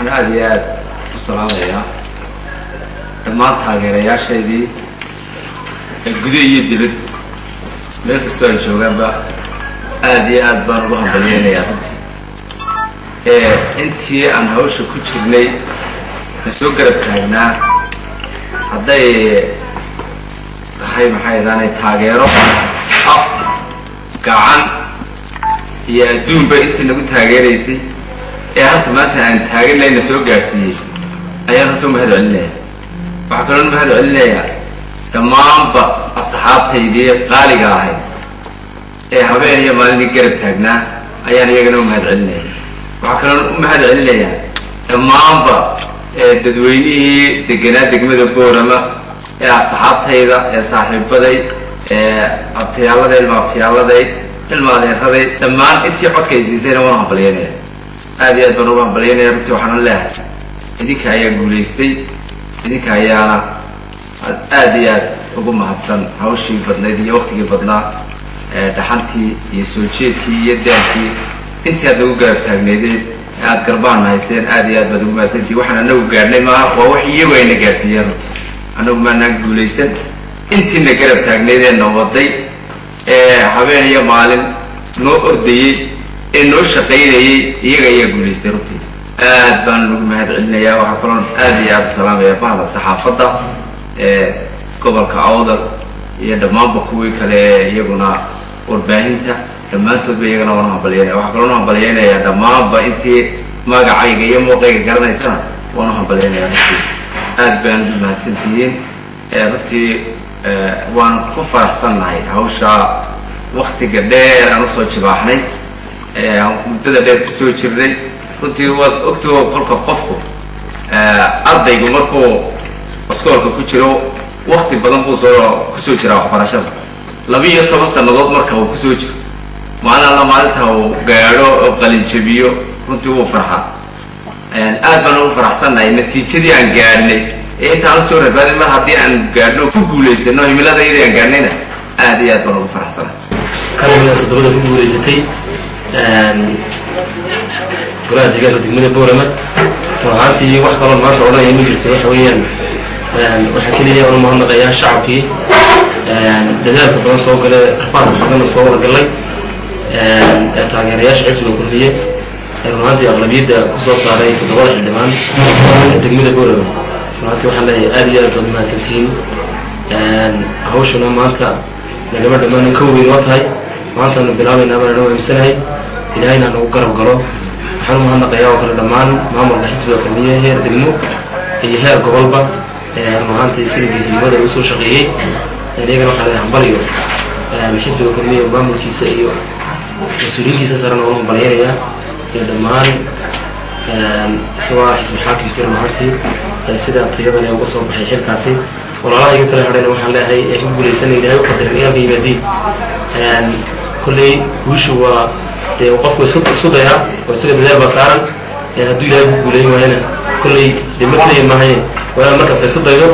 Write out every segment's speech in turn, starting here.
Waxaan aada iyo aada u salaamayaa dhammaan taageerayaashaydii ee gudo iyo dibad, meel kastoo ay joogaanba. Aada iyo aad baan ugu hambalyeynayaa runtii intii aan hawsha ku jirnay na soo garab taagnaa, hadday tahay, maxay daanay, taageero af, gacan iyo adduunba intii nagu taageeraysay ee halka maanta aan taaganay na soo gaadhsiiyey ayaan horta u mahad celinaya. Waxaa kaloo mahad celinayaa dhammaanba asxaabtaydii qaaliga ahayd ee habeen iyo maalinii garab taagnaa ayaan iyagana u mahad celinaya. Waxaa kaloo u mahad celinayaa dhammaanba dadweynihii deganaa degmada Boorama ee asxaabtayda, ee saaxiibaday, ee abtayaaladay, ilma abtayaaladay, ilma adeeraday, dhammaan intii codka ay siisayna waan hambalyeynaya. Aad iyo aad baan ugu hambalyeynaya runtii. Waxaana leehay, idinka ayaa guulaystay, idinka ayaana aad iyo aad ugu mahadsan hawshii badnayd iyo waktigii badnaa, dhaxantii iyo soo jeedkii iyo daalkii intii aad nagu garab taagneydeen ee aad garbaana hayseen. Aad iyo aad baad ugu mahadsantihi. Waxaan anagu gaadhnay maaha, waa wax iyagu ayna gaadhsiiyeen runtii. Anagu maanaan guulaysan. Intiina garab taagneydeenna waday ee habeen iyo maalin noo ordayey ee noo shaqaynayey, iyaga ayaa guulaystay runtii. Aad baan ugu mahad celinayaa. Waxaa kaloon aad iyo aada u salaamaya bahda saxaafadda ee gobolka Awdal iyo dhammaanba kuwii kale ee iyaguna warbaahinta, dhammaantoodba iyagana waan u hambalyeynaya. Waxaa kaloon u hambalyeynayaa dhammaanba intii magacayga iyo muuqayga garanaysana waan u hambalyeynaya runtii. Aad baan ugu mahadsantihiin runtii. Waan ku faraxsannahay hawsha waktiga dheer aan usoo jibaaxnay, muddada dheer kusoo jirnay runtii. Waad ogtoo, kolka qofku ardaygu markuu iskoolka ku jiro wakti badan buu soo kusoo jiraa waxbarashada. 12 sanadood marka uu kusoo jiro, maalin alla maalinta uu gaadho oo qalinjabiyo, runtii wuu farxaa. Aad baan ugu faraxsannahay natiijadii aan gaadhnay ee intaan usoo rafaadin. Mar haddii aan gaadhno, ku guulaysano himiladayadii aan gaadhnayna, aad iyo aad baan ugu faraxsanahay. Kana toddobada ku guulaysatay golaha deegaanka degmada Boorama, run ahaantii wax kaloo maanta odhanaya ma jirto. Waxa weeyaan, waxaa keliya oon mahadnaqayaa shacabkii dadaalka badan soo galay, rafaadka badanna soo wada galay ee taageerayaasha xisbiga Kulmiye ee run ahaantii aqlabiyadda kusoo saaray toddobada xildhibaan degmada Boorama. Run ahaantii waxaan leeyahay, aad iyo aad baad mahadsantihiin. Hawshuna maanta nagama dhammaana, kow bay noo tahay, maantaanu bilaabaynaa baan inoo aaminsanahay. Ilaahayna nagu garab galo. Waxaan u mahadnaqayaa oo kale dhammaan maamulka xisbiga Kulmiye, heer degmo iyo heer gobolba, run ahaantii sida geesinimada uu soo shaqeeyey. Iyagana waxaa leeyahay hambaliyo. Xisbiga Kulmiye, maamulkiisa iyo mas-uuliyiintiisa sarena waan u hambalyaynayaa iyo dhammaan isagoo ah xisbi xaakimkii, run ahaantii sida tayadan ee uga soo baxay xilkaasi. Walaalaha iga kala hadhayna waxaan leeyahay ee ku guulaysanay, Ilahay u qadarin iyaalka yimaadiin. Kolley guushu waa dee qofku isku dayaa oo isaga dadaal baa saaran. Hadduu Ilahay ku guulayn waayana, kolley dee mar keliya maahayn, waa inaad markasta isku daydo.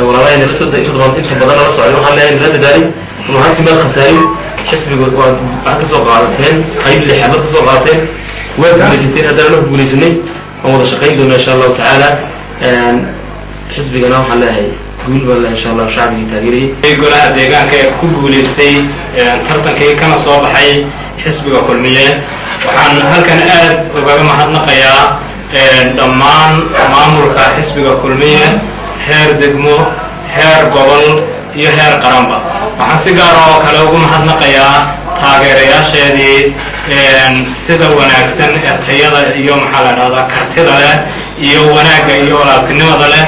Walaalahayna inta badan nala socday waxaan leeyahay, nala dadaalin, run ahaantii maad khasaarin. Xisbiga waad waxaad ka soo qaadateen qayb lixaad baad ka soo qaadateen, waad guulaysateen. Haddana anaku guulaysanay, waan wada shaqayn doonaa insha Allahu tacaala. Xisbigana waxaan leeyahay guul baan leeyahay insha Allah, shacbigii taageerayay. Golaha deegaanka ee ku guulaystay tartankii kana soo baxay xisbiga Kulmiye, waxaan halkan aad ugaga mahadnaqayaa dhammaan maamulka xisbiga Kulmiye, heer degmo, heer gobol iyo heer qaranba. Waxaan si gaara oo kale ugu mahadnaqayaa taageerayaasheedii sida wanaagsan ee tayada iyo, maxaa la dhahdaa, kartida leh iyo wanaagga iyo walaaltinimada leh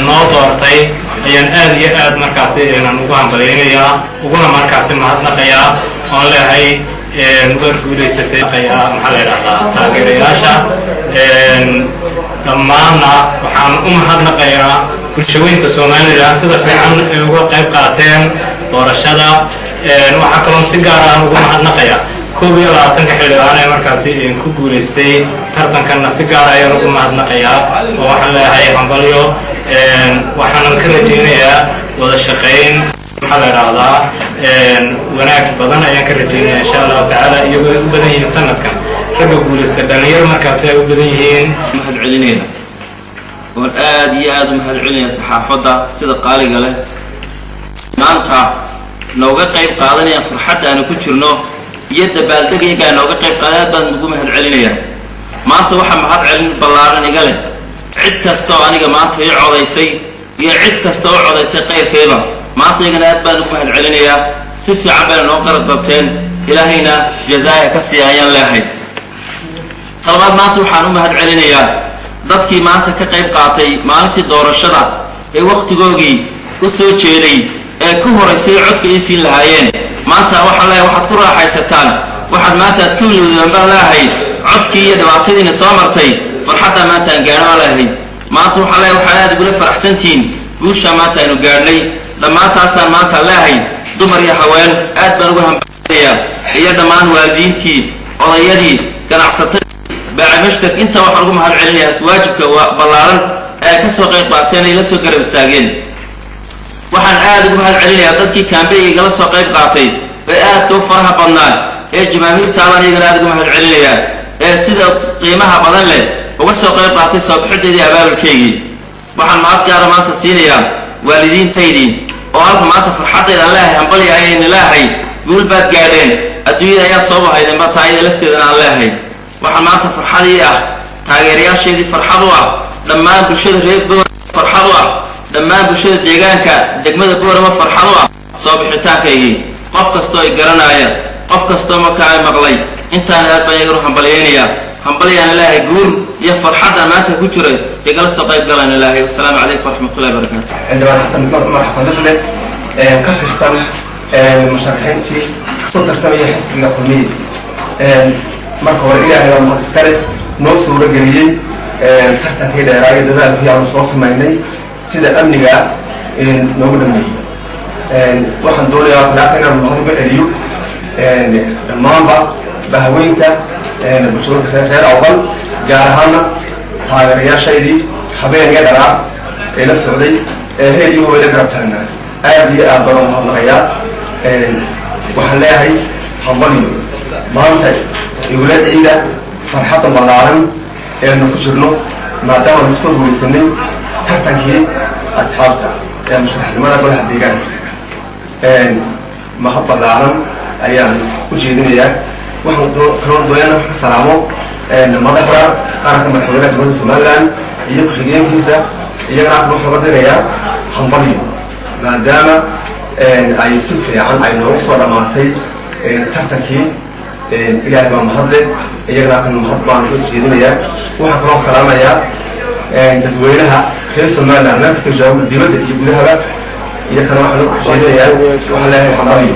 noo doortay ayaan aad iyo aad markaasi ugu hambalyaynayaa, uguna markaasi mahadnaqayaa, oon leehay war guulaysatay, maxaa la yidhahdaa, taageerayaasha dhammaanna. Waxaan u mahadnaqayaa bulshaweynta Somalilan sida fiican ay uga qayb qaateen doorashada. Waxaa kaloon si gaar ah ugu mahadnaqayaa 21-ka xildhibaan ee markaasi ku guulaystay tartankanna, si gaar ayaan ugu mahadnaqayaa oo waxaan leeyahay hambalyo. Waxaanan ka rajaynayaa wada shaqayn, maxaa la idhaahdaa, wanaag badan ayaan ka rajaynaya insha Allahu tacaala, iyagoo ay u badan yihiin sanadkan ragga guulaysta dhalinyaro markaasi ay u badan yihiin. Mahad. celinaya oon aada iyo aada u mahad celinaya saxaafadda sida qaaliga leh maanta nooga qayb qaadanaya farxadda aanu ku jirno iyo dabaaldegaygaa nooga qayb qaadan, aad baan ugu mahad celinaya. Maanta waxaa mahad celin ballaaran iga leh cid kasta oo aniga maanta ii codaysay iyo cid kasta oo codaysay qayrkayba. Maanta iyagana aad baan ugu mahad celinayaa. Si fiican bayna noo qarab qabteen, Ilaahayna jazaaya ka siiya ayaan leehay. Talabaad, maanta waxaan u mahad celinayaa dadkii maanta ka qayb qaatay maalintii doorashada ee wakhtigoogii u soo jeeday ee ku horaysay codka ii siin lahaayeen. Maanta waxaan leeyahay, waxaad ku raaxaysataan, waxaad maanta aad ku ilowdaan baan leeyahay codkii iyo dhibaatadiina soo martay. Farxaddaa maanta aan gaadho baan leeyahay. Maanta waxaan leeyahay, waxaad aad igula faraxsantihiin guushaa maanta aynu gaadhnay. Dhammaantaasaan maanta leeyahay, dumar iyo haween aad baan ugu hambalinayaa, iyo dhammaan waalidiintii, odayadii, ganacsatadii, baacimashtak inta waxaan ugu mahad celinayaa waajibka ballaaran ee ka soo qayb qaateen ay la soo garab istaageen. Waxaan aada ugu mahad celinayaa dadkii kaambeyga igala soo qayb qaatay ee aadka u faraha badnaa ee jamaamiirtaabaan iyagana aada ugu mahad celinayaa ee sida qiimaha badan leh uga soo qayb qaatay soo bixideedii abaabulkaygii. Waxaan mahad gaara maanta siinayaa waalidiintaydii oo halka maanta farxaddayda aan leeyahay hambalya ayayna leeyahay, guul baad gaadheen, adduunyada ayaad soo bahaydeen ba taayada lafteedana aan leeyahay. Waxaa maanta farxadii ah, taageerayaasheedii farxad u ah, dhammaan bulshada reer Boorama farxad u ah, dhammaan bulshada deegaanka degmada Boorama farxad u ah soo bixitaankaygii. Qof kastoo ay garanaaya, qof kastoo markaa ay maqlay intaana aad baan iyaga u hambalyaynayaa. Hambalyaana leeyahay, guul iyo farxadda maanta ku jiray igala soo qayb galayna leeyahay. Wasalaamu calaykum waraxmatullahi wabarakaatu. Xildhibaan Xasan Maxamed Cumar Xasan Bisle, ka tirsan musharaxiintii kasoo tartamaya xisbiga Kulmiye. Marka hore Ilaahay baa mahad iskale noo suuro geliyey tartankii dheeraayo, dadaalkii aanu soo samaynay sida amniga noogu dhameeyey. Waxaan doonayaa kalaaka inaan mahad uga celiyo dhammaanba bahaweynta bulshada reer Awdal, gaar ahaana taageerayaashaydii habeen iyo dharaar ee la socday ee heel iyo hobay la garab taagnaa. Aad iyo aad baan u mahadnaqayaa. Waxaan leeyahay hambalyo. Maanta igula ciida farxadda ballaaran eenu ku jirno maadaama aanu kusoo gumaysanay tartankii asxaabta ee musharaxnimada golaha deegaanka. Mahad ballaaran ayaan u jeedinayaa. Waxaan kaloo doonaya ka salaamo madaxda qaranka, madaxweynaha Jamhuuriyadda Somaliland iyo ku-xigeenkiisa. Iyagana halkan waxaan uga dirayaa hambalyo maadaama ay si fiican ay noogu soo dhammaatay tartankii. Ilaahay baa mahadle, iyagana halkan mahad baan u jeedinayaa. Waxaan kaloo salaamayaa dadweynaha reer Somaliland meel kasta jooga, dibadda iyo gudahaba. Iyo kana waxaan u jeedinayaa, waxaan leeyahay hambalyo.